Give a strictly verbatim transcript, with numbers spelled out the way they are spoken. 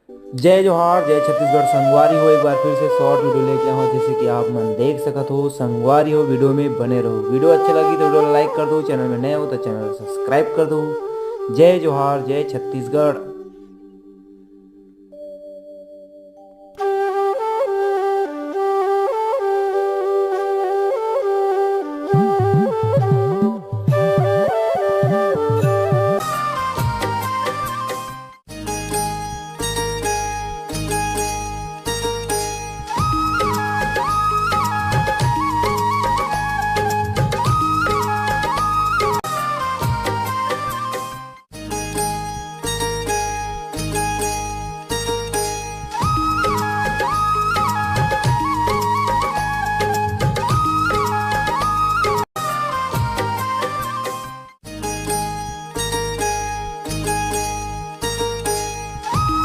जय जोहार, जय छत्तीसगढ़। संगवारी हो, एक बार फिर से शॉर्ट वीडियो लेके आए हंव। जैसे कि आप मन देख सकत हो, संगवारी हो, वीडियो में बने रहो। वीडियो अच्छा लगी तो वीडियो ला लाइक कर दो, चैनल में नए हो तो चैनल सब्सक्राइब कर दो। जय जोहार, जय छत्तीसगढ़।